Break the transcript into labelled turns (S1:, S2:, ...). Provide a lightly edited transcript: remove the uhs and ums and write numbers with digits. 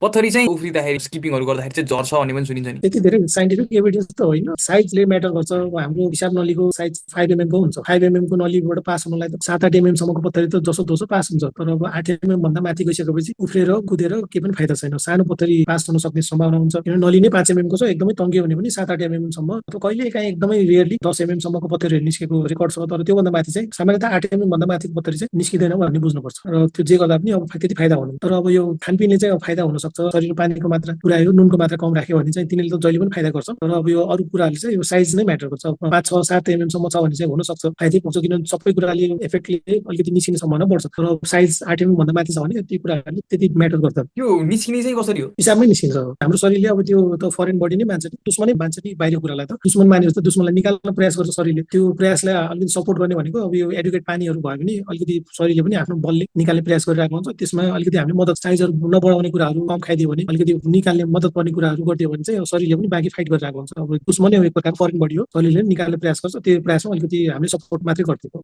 S1: पत्थरी चाहिँ उफ्रिँदाखेरि स्किपिङहरू गर्दाखेरि चाहिँ झर्छ भन्ने पनि सुनिन्छ नि।
S2: त्यति धेरै साइन्टिफिक एभिडेन्स त होइन, साइजले म्याटर गर्छ। हाम्रो हिसाब नलीको साइज 5 mm को हुन्छ, 5 mm को नलीबाट पास हुनलाई त 7-8 mm सम्मको पत्थरी त जसो तसो पास हुन्छ, तर अब 8 mm भन्दा माथि गइसकेपछि उफ्रेर कुदेर केही पनि फाइदा छैन। सानो पत्थरी पास हुन सक्ने सम्भावना हुन्छ, किनभने नली नै 5 mm को छ, एकदमै तङ्गियो भने पनि 7-8 mm सम्म, कहिले काहीँ एकदमै रियरली 10 mm सम्मको पत्थरीहरू निस्केको रेकर्ड छ। तर त्योभन्दा माथि चाहिँ सामान्यतः 8 mm भन्दा माथिको पत्थरी चाहिँ निस्किँदैन भन्ने बुझ्नुपर्छ। र त्यो जे गर्दा पनि अब त्यति फाइदा हुनु, तर अब यो खानपिनले चाहिँ अब फाइदा हुनसक्छ। शरीरमा पानीको मात्रा पुऱ्यायो, नुनको मात्रा कम राख्यो भने चाहिँ तिनीहरूले त जहिले पनि फाइदा गर्छ। तर अब यो अरू कुराहरूले चाहिँ यो साइज नै म्याटर गर्छ। 5-6-7 mm सम्म छ भने चाहिँ हुनसक्छ फाइदै पुग्छ, किनभने सबै कुराले इफेक्टले अलिकति निस्किने सम्भावना बढ्छ। तर साइज 8 mm भन्दा माथि छ भने ती कुराहरूले त्यति म्याटर गर्दैन।
S1: त्यो निस्किने चाहिँ कसरी हो?
S2: हिसाबमै निस्किन्छ। हाम्रो शरीरले अब त्यो त फरेन बडी नै मान्छ, दुश्मनै मान्छ नि बाहिर कुरालाई। त दुश्मन मानेर त दुश्मनलाई निकाल्न प्रयास गर्छ शरीरले। त्यो प्रयासलाई अलिकति सपोर्ट गर्ने भनेको अब यो एडुकेट पानीहरू भयो भने अलिकति शरीरले पनि आफ्नो बलले निकाल्ने प्रयास गरिरहेको हुन्छ। त्यसमा अलिकति हामीले मद्दत, साइजहरू नबढाउने कुराहरू कम खाइदियो भने, अलिकति निकाल्ने मद्दत पर्ने कुराहरू गरिदियो भने चाहिँ शरीरले पनि बाँकी फाइट गरिरहेको हुन्छ। अब दुश्मनै एक प्रकारको फरेन बडी हो, शरीरले निकाल्ने प्रयास गर्छ, त्यो प्रयासमा अलिकति हामीले सपोर्ट मात्रै गरिदिएको।